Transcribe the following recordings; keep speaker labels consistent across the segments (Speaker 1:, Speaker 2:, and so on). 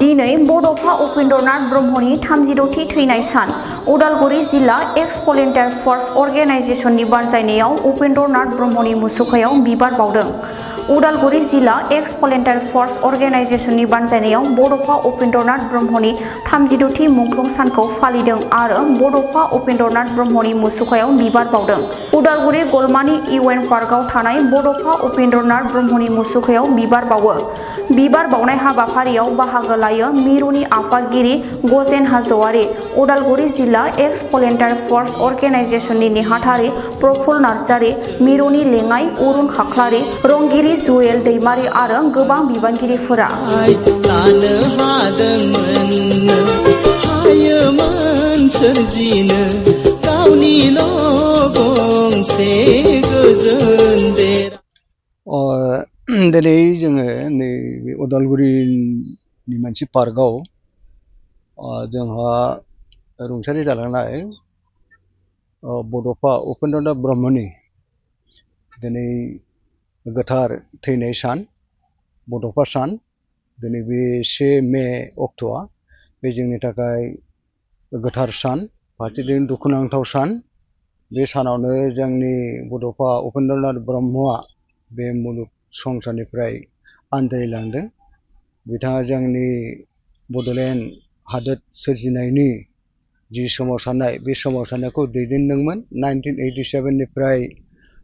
Speaker 1: दिनै बड'फा उपेन्द्रनाथ ब्रह्मनि 36थि थैनाय सान उदालगुरि जिल्ला एक्स भलेन्टियार फर्स अर्गेनाइजेसननि बानजायनायाव उपेन्द्रनाथ ब्रह्मनि मुसुखायाव बिबार बावदों। उदालगुरि जिल्ला एक्स भलेन्टियार फर्स अर्गेनाइजेसननि बानजायनायाव बड'फा उपेन्द्रनाथ ब्रह्मनि 36थि मुंख्लं सानखौ फालिदों आरो बड'फा उपेन्द्रनाथ ब्रह्मनि मुसुखायाव बिबार बावदों। उदालगुरि गलमानि इउएन पार्कआव थानाय बड'फा उपेन्द्रनाथ ब्रह्मनि मुसुखायाव बिबार बावो। बिबार बावनाय हाबाफारियाव बाहागो लायो मिरुनि आफादगिरि गजेन हाज'वारि, उदालगुरि जिल्ला एक्स भलेन्टियार फर्स अर्गेनाइजेसननि नेहाथारि प्रफुल्ल नार्जारि, मिरुनि लेङाइ अरुण खाख्लारि, रंगिरि जुवेल दैमारि आरो गोबां बिबानगिरिफोरा।
Speaker 2: दिनै जोङो नैबे उदालगुरिनि मोनसे पार्कआव जोंहा रुंसारि जालांनाय बड'फा उपेन्द्रनाथ ब्रह्मनि दिनै गोथार थैनाय सान बड'फा सान। दिनै बे 1 मे अक्ट'आ बे जोंनि थाखाय गोथार सान, फारसेथिं दुखुनांथाव सान। बे सानावनो जोंनि बड'फा उपेन्द्रनाथ ब्रह्मआ बे मुलुग संसारनिफ्राय आनज्रायलांदों। बिथाङा जोंनि बड'लेण्ड हादोर सोरजिनायनि जि सोमावसारनाय, बे सोमावसारनायखौ दैदेनदोंमोन। 1987 निफ्राय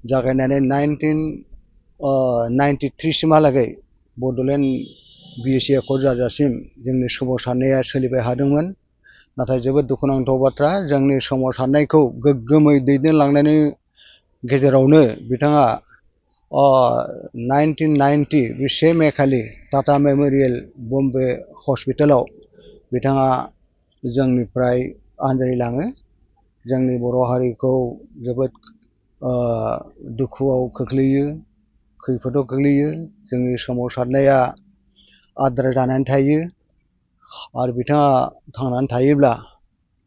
Speaker 2: जागायनानै 1993 सिमहालागै बड'लेण्ड BSC एकर्ड जाजासिम जोंनि सोमावसारनाया सोलिबाय थादोंमोन। नाथाय जोबोद दुखुनांथाव बाथ्रा, जोंनि सोमावसारनायखौ गोग्गोमै दैदेनलांनायनि गेजेरावनो बिथाङा 1990 बे 1 मे खालि टाटा मेम'रियेल बम्बे हस्पिटालाव बिथाङा जोंनिफ्राय आनज्रायलाङो। जोंनि बर' हारिखौ जोबोद दुखुआव खोख्लैयो, खैफोदाव गोग्लैयो। जोंनि सोमावसारनाया आद्रा जानानै थायो आरो बिथाङा थांनानै थायोब्ला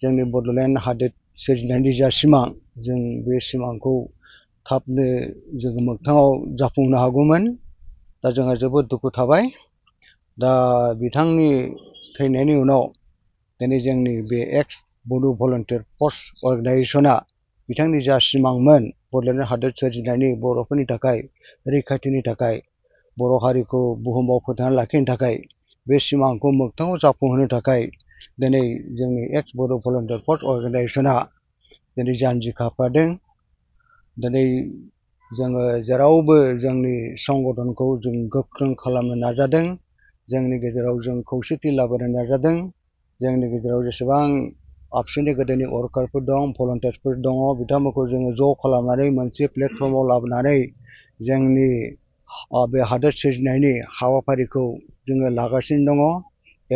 Speaker 2: जोंनि बड'लेण्ड हादोर सोरजिनायनि जा सिमां, जों बे सिमांखौ थाबनो जोङो मोगथाङाव जाफुंहोनो हागौमोन। दा जोंहा जोबोद दुखु थाबाय। दा बिथांनि थैनायनि उनाव दिनै जोंनि बे एक्स बड' भलेन्टियार फर्स अर्गेनाइजेसना बिथांनि जा सिमांमोन बड'लेण्ड हादोर सोरजिनायनि, बर'फोरनि थाखाय रैखाथिनि थाखाय, बर' हारिखौ बुहुमाव फोथांना लाखिनो थाखाय, बे सिमांखौ मोगथाङाव जाफुंहोनो थाखाय दिनै जोंनि एक्स बड' भलेन्टियार फर्स अर्गेनाइजेसना दिनै जानजि खाफ्रादों। दिनै जोङो जेरावबो जोंनि संगठनखौ जों गोख्रों खालामनो नाजादों। जोंनि गेजेराव जों खौसेथि लाबोनो नाजादों। जोंनि गेजेराव जेसेबां आबसुनि गोदोनि वर्कारफोर दं, भलन्टियार्सफोर दङ, बिथांमोनखौ जोङो ज' खालामनानै मोनसे प्लेटफर्माव लाबोनानै जोंनि बे हादोर सोरजिनायनि हाबाफारिखौ जोङो लागासिनो दङ।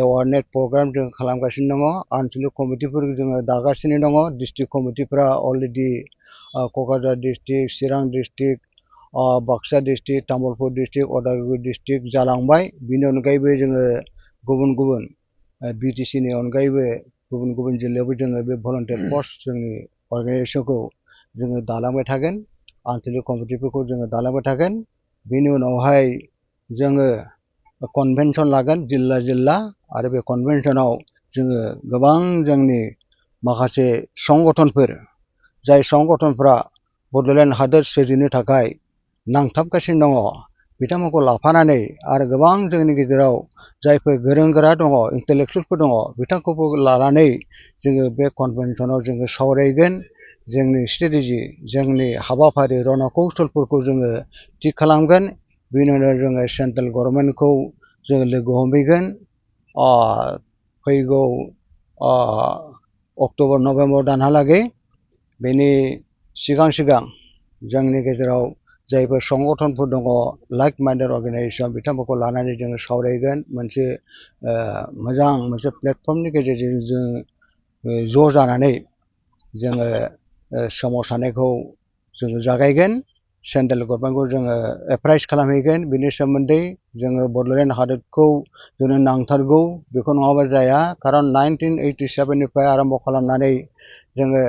Speaker 2: एवारनेस प्रग्राम जों खालामगासिनो दङ। आनसलिक कमिटिफोर जोङो दागासिनो दङ। डिस्ट्रिक्ट कमिटिफ्रा already Kokrajhar district, Chirang district, Baksa district, Tamulpur district, Udalguri district जालांबाय। बिनि अनगायैबो जोङो गुबुन गुबुन BTCनि अनगायैबो गुबुन गुबुन जिल्लायावबो जोङो बे भलेन्टियार फर्स जोंनि अर्गेनाइजेसनखौ जोङो दालांबाय थागोन। आनसलिक कमिटिफोरखौ जोङो दालांबाय थागोन। बेनि उनावहाय जोङो कनभेनसन लागोन जिल्ला जिल्ला, आरो बे कनभेनसनाव जोङो गोबां जोंनि माखासे संगठनफोर, जाय संगठनफ्रा बड'लेण्ड हादोर सोरजिनो थाखाय नांथाबगासिनो दङ, बिथांमोनखौ लाफानानै आरो गोबां जोंनि गेजेराव जायफोर गोरों गोरा दङ, इन्टेलेक्सुयेलफोर दङ, बिथांखौबो लानानै जोङो बे कनभेनसनाव जोङो सावरायगोन। जोंनि स्ट्रेटेजि, जोंनि हाबाफारि रनकौशलफोरखौ जोङो थिग खालामगोन। बेनि उनाव जोङो सेन्ट्रेल गभर्नमेन्टखौ जोङो लोगो हमहैगोन। फैगौ अक्ट'बर नभेम्बर दानहालागै। बेनि सिगां जोंनि गेजेराव जायफोर संगठनफोर दङ, लाइक माइन्डेड अर्गेनाइजेसन, बिथांमोनखौ लानानै जोङो सावरायगोन। मोनसे मोजां मोनसे प्लेटफर्मनि गेजेरजों जों ज' जानानै जोङो सोमावसारनायखौ जोङो जागायगोन। सेन्ट्रेल गभर्नमेन्टखौ जोङो एप्राइज खालामहैगोन। बिनि सोमोन्दै जोङो बड'लेण्ड हादोरखौ जोंनो नांथारगौ, बेखौ नङाबा जाया। खारन 1987 निफ्राय आरम्भ खालामनानै जोङो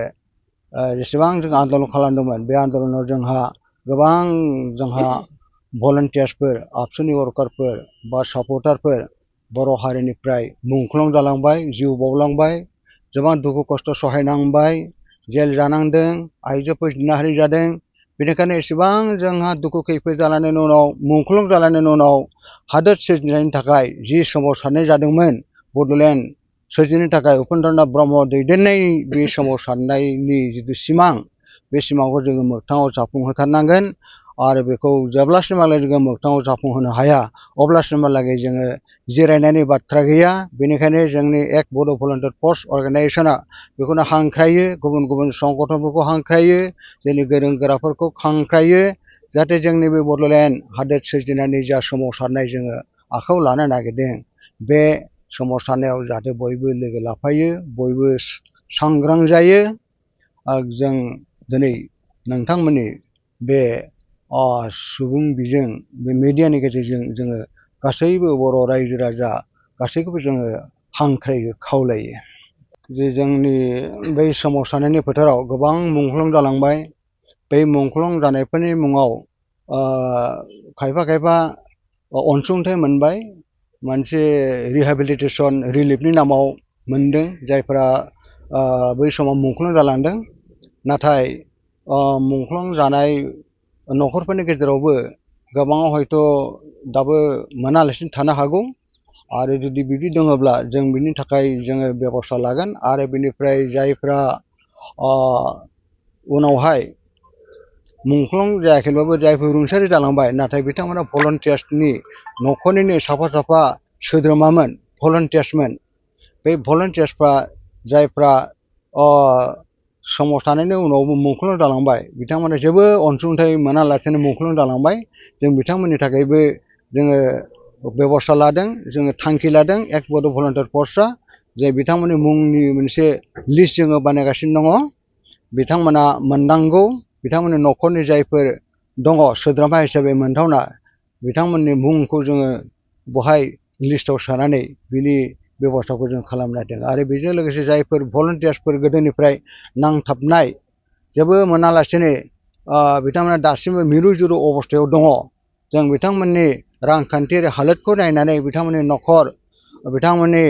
Speaker 2: जेसेबां जों आन्दलन खालामदोंमोन, बे आन्दलनाव जोंहा गोबां भलेन्टियार्सफोर, आबसुनि वर्कारफोर बा सापर्टारफोर बर' हारिनिफ्राय मुंख्लं जालांबाय जिउ बावलांबाय गोबां दुखु खस्थ' सहायनांबाय जेल जानांदों आइजोफोर जिनाहारि जादों बेनिखायनो एसेबां जोंहा दुखु खैफोद जालांनायनि उनाव मुंख्लं जालांनायनि उनाव हादोर सोरजिनायनि थाखाय जि सोमावसारनाय जादोंमोन बड'लेण्ड सोरजिनो थाखाय उपेन्द्रनाथ ब्रह्म दैदेननाय बे सोमावसारनायनि जिथु सिमां बे सिमांखौ जोङो मोगथाङाव जाफुंहोथारनांगोन आरो बेखौ जेब्लासिमहालागै जोङो मोगथाङाव जाफुंहोनो हाया अब्लासिमहालागै जोङो जिरायनायनि बाथ्रा गैया बेनिखायनो जोंनि एक बड' भलन्टियार फर्स अर्गेनाइजेसना बेखौनो हांख्रायो गुबुन गुबुन संगठनफोरखौ हांख्रायो जोंनि गोरों गोराफोरखौ हांख्रायो जाहाथे जोंनि बे बड'लेण्ड हादोर सोरजिनायनि जा सोमावसारनाय जोङो आखायाव लानो नागिरदों बे सोमावसारनायाव जाहाथे बयबो लोगो लाफायो बयबो सांग्रां जायो जों दिनै नोंथांमोननि बे सुबुं बिजों बे मिडियानि गेजेरजों जोङो गासैबो बर' रायजो राजा गासैखौबो जोङो हांख्रायो खावलायो जे जोंनि बै सोमावसारनायनि फोथाराव गोबां मुंख्लं जालांबाय बै मुंख्लं जानायफोरनि मुङाव खायफा खायफा अनसुंथाइ मोनबाय मोनसे रिहेबिलिटेसन रिलिफनि नामाव मोनदों जायफोरा बै समाव मुंख्लं जालांदों नाथाय मुंख्लं जानाय न'खरफोरनि गेजेरावबो गोबाङा हयथ' दाबो मोनालासिनो थानो हागौ आरो जुदि बिदि दङब्ला जों बिनि थाखाय जोङो बेबस्था लागोन आरो बिनिफ्राय जायफ्रा उनावहाय मुंख्लं जायाखैब्लाबो जायफोर रुंसारि जालांबाय नाथाय बिथांमोना भलन्टियार्सनि न'खरनिनो साफा साफा सोद्रोमामोन भलन्टियार्समोन बे भलन्टियार्सफ्रा जायफ्रा सोमावसारनायनि उनावबो मुंख्लं जालांबाय बिथांमोना जेबो अनसुंथाइ मोनालासिनो मुंख्लं जालांबाय जों बिथांमोननि थाखायबो जोङो बेबस्था लादों जोङो थांखि लादों एक बड' भलन्टियार फर्सआ जे बिथांमोननि मुंनि मोनसे लिस्ट जोङो बानायगासिनो दङ बिथांमोना मोननांगौ बिथांमोननि न'खरनि जायफोर दङ सोद्रोमा हिसाबै मोनथावना बिथांमोननि मुंखौ जोङो बहाय लिस्टआव सोनानै बिनि बेबस्थाखौ जों खालामनो हादों आरो बेजों लोगोसे जायफोर भलन्टियार्सफोर गोदोनिफ्राय नांथाबनाय जेबो मोनालासिनो बिथांमोना दासिमबो मिरु जिरु अबस्थायाव दङ जों बिथांमोननि रांखान्थियारि हालोदखौ नायनानै बिथांमोननि न'खर बिथांमोननि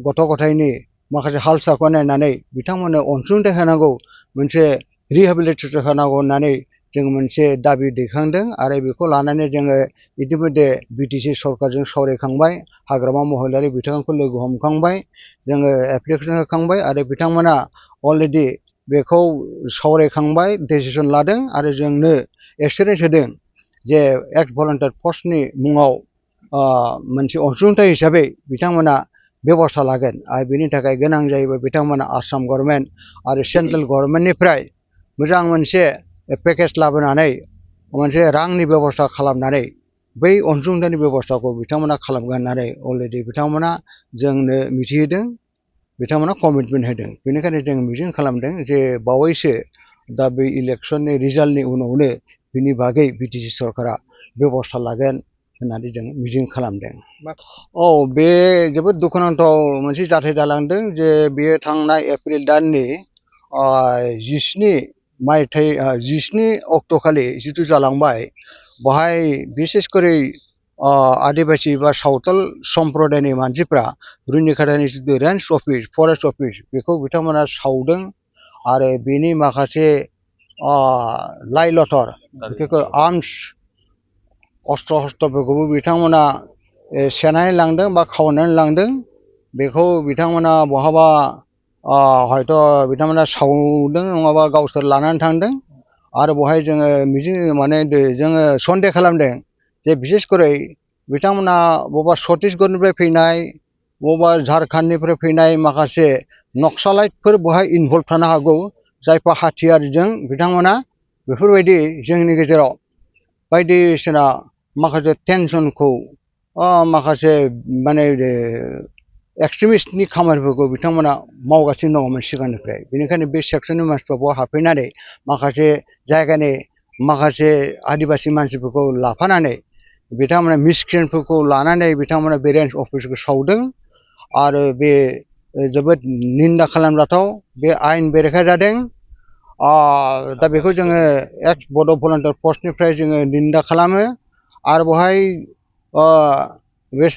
Speaker 2: गथ' गथायनि माखासे हाल सालखौ नायनानै बिथांमोननो अनसुंथाइ होनांगौ मोनसे रिहेबिलिटेसन होनांगौ होननानै जों मोनसे दाबि दैखांदों आरो बेखौ लानानै जोङो इतिमध्य बिटिसि सरकारजों सावरायखांबाय हाग्रामा महिलारि बिथांखौ लोगो हमखांबाय जोङो एप्लिकेसन होखांबाय आरो बिथांमोना अलरेडि बेखौ सावरायखांबाय डिसिसन लादों आरो जोंनो एक्सपिरियेन्स होदों जे एक्ट भलन्टियार फर्सनि मुङाव मोनसे अनसुंथाइ हिसाबै बिथांमोना बेबस्था लागोन आरो बेनि थाखाय गोनां जायोबा बिथांमोना आसाम गभर्नमेन्ट आरो सेन्ट्रेल गभर्नमेन्टनिफ्राय मोजां मोनसे पेकेज लाबोनानै मोनसे रांनि बेबस्था खालामनानै बै अनसुंथाइनि बेबस्थाखौ बिथांमोना खालामगोन होननानै अलरेडि बिथांमोना जोंनो मिथिहोदों बिथांमोना कमिटमेन्ट होदों बेनिखायनो जों मिजिं खालामदों जे बावैसो दा बे इलेक्सननि रिजाल्टनि उनावनो बिनि बागै बिटिसि सरकारा बेबस्था लागोन होननानै जों मिजिं खालामदों बे जोबोद दुखुनांथाव मोनसे जाथाय जालांदों जे बेयो थांनाय एप्रिल दाननि 17 अक्ट'खालि जिथु जालांबाय बाहाय बिसेसकरि आदिबासि बा सावथाल सम्प्रदायनि मानसिफ्रा रुनिखातानि जिथु रेन्ज अफिस फरेस्ट अफिस बेखौ बिथांमोना सावदों आरो बेनि माखासे लाइ लथर बेखौ आर्मस अस्त्र हस्त्रफोरखौबो बिथांमोना सेनानै लांदों बा खावनानै लांदों बेखौ बिथांमोना बहाबा हयथ' बिथांमोना सावदों नङाबा गावसोर लानानै थांदों आरो बहाय जोङो जोङो सन्देह खालामदों जे बिसेसकरि बिथांमोना बबेबा छत्तीसगढ़निफ्राय फैनाय बबेबा झारखन्डनिफ्राय फैनाय माखासे नक्सालाइटफोर बहाय इनभल्भ थानो हागौ जायफोर हाथियारजों बिथांमोना बेफोरबायदि जोंनि गेजेराव बायदिसिना माखासे टेनसनखौ माखासे एक्सट्रिमिस्टनि खामानिफोरखौ बिथांमोना मावगासिनो दङमोन सिगांनिफ्राय बेनिखायनो बे सेक्सननि मानसिफ्रा बेयाव हाबफैनानै माखासे जायगानि माखासे आदिबासि मानसिफोरखौ लाफानानै बिथांमोना मिसक्रियेन्टफोरखौ लानानै बिथांमोना बे रेन्ज अफिसखौ सावदों आरो बे जोबोद निन्दा खालामजाथाव बे आयेन बेरेखा जादों दा बेखौ जोङो एक्ट बड' भलन्टियार फर्सनिफ्राय जोङो निन्दा खालामो आरो बेवहाय बे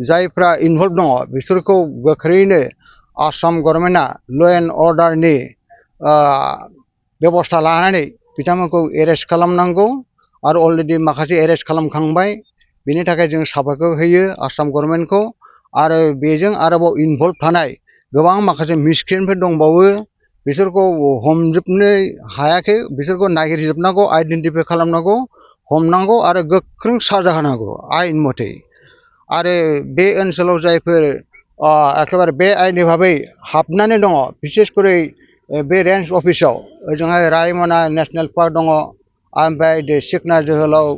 Speaker 2: जायफ्रा इनभल्भ दङ बिसोरखौ गोख्रैनो आसाम गभर्नमेन्टआ ल' एन्ड अर्डारनि बेबस्था लानानै बिथांमोनखौ एरेस्ट खालामनांगौ आरो अलरेडि माखासे एरेस्ट खालामखांबाय बेनि थाखाय जों साबायखर होयो आसाम गभर्नमेन्टखौ आरो बेजों आरोबाव इनभल्भ थानाय गोबां माखासे मिसक्रिमिनेन्टफोर दंबावो बिसोरखौ हमजोबनो हायाखै बिसोरखौ नागिरजोबनांगौ आइडेन्टिफाइ खालामनांगौ हमनांगौ आरो गोख्रों साजा होनांगौ आयेन मथै आरो बे ओनसोलाव जायफोर एखेबारे बे आयेननि भाबै हाबनानै दङ बिसेसकरि बे रेन्ज अफिसाव ओजोंहाय रायमना नेसनेल पार्क दङ ओमफ्राय सिखना जोहोलाव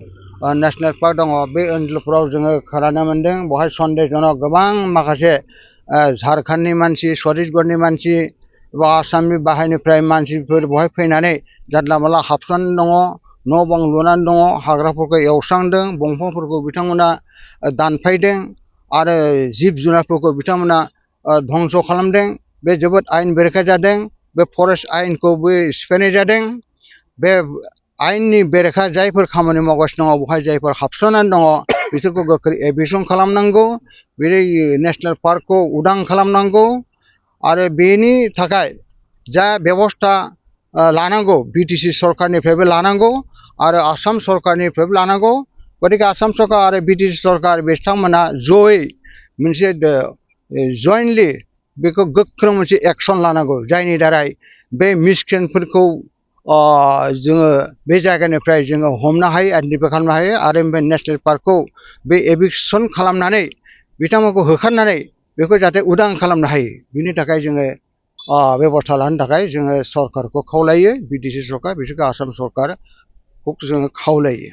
Speaker 2: नेसनेल पार्क दङ बे ओनसोलफोराव जोङो खोनानो मोन्दों बेवहाय सन्देहजनक गोबां माखासे झारखन्डनि मानसि छत्तीसगढ़नि मानसि एबा आसामनि बाहेरनिफ्राय मानसिफोर बेवहाय फैनानै जानला मानला हाबसोनानै दङ न' बां लुनानै दङ हाग्राफोरखौ एवस्रांदों दंफांफोरखौ बिथांमोना दानफायदों आरो जिब जुनारफोरखौ बिथांमोना धंस खालामदों बे जोबोद आयेन बेरेखा जादों बे फरेस्ट आयेनखौबो सिफायनाय जादों बे आयेननि बेरेखा जायफोर खामानि मावगासिनो दङ बेवहाय जायफोर हाबसोनानै दङ बिसोरखौ गोख्रै एभिक्सन खालामनांगौ बे नेसनेल पार्कखौ उदां खालामनांगौ आरो बेनि थाखाय जा बेबस्था लानांगौ बिटिसि सरकारनिफ्रायबो लानांगौ आरो आसाम सरकारनिफ्रायबो लानांगौ गतिके आसाम सरकार आरो बिटिसि सरकार बिथांमोना जयै मोनसे जयेन्टलि बेखौ गोख्रों मोनसे एक्सन लानांगौ जायनि दारै बे मिसक्रिमिनेन्टफोरखौ जोङो बे जायगानिफ्राय जोङो हमनो हायो आइडेन्टिफाइ खालामनो हायो आरो ओमफ्राय नेसनेल पार्कखौ बे एभिक्सन खालामनानै बिथांमोनखौ होखारनानै बेखौ जाहाथे उदां खालामनो हायो बिनि थाखाय जोङो बेबस्था लानो थाखाय जोङो सरकारखौ खावलायो बिटिसि सरकार बिसोरखौ आसाम सरकारखौ जोङो खावलायो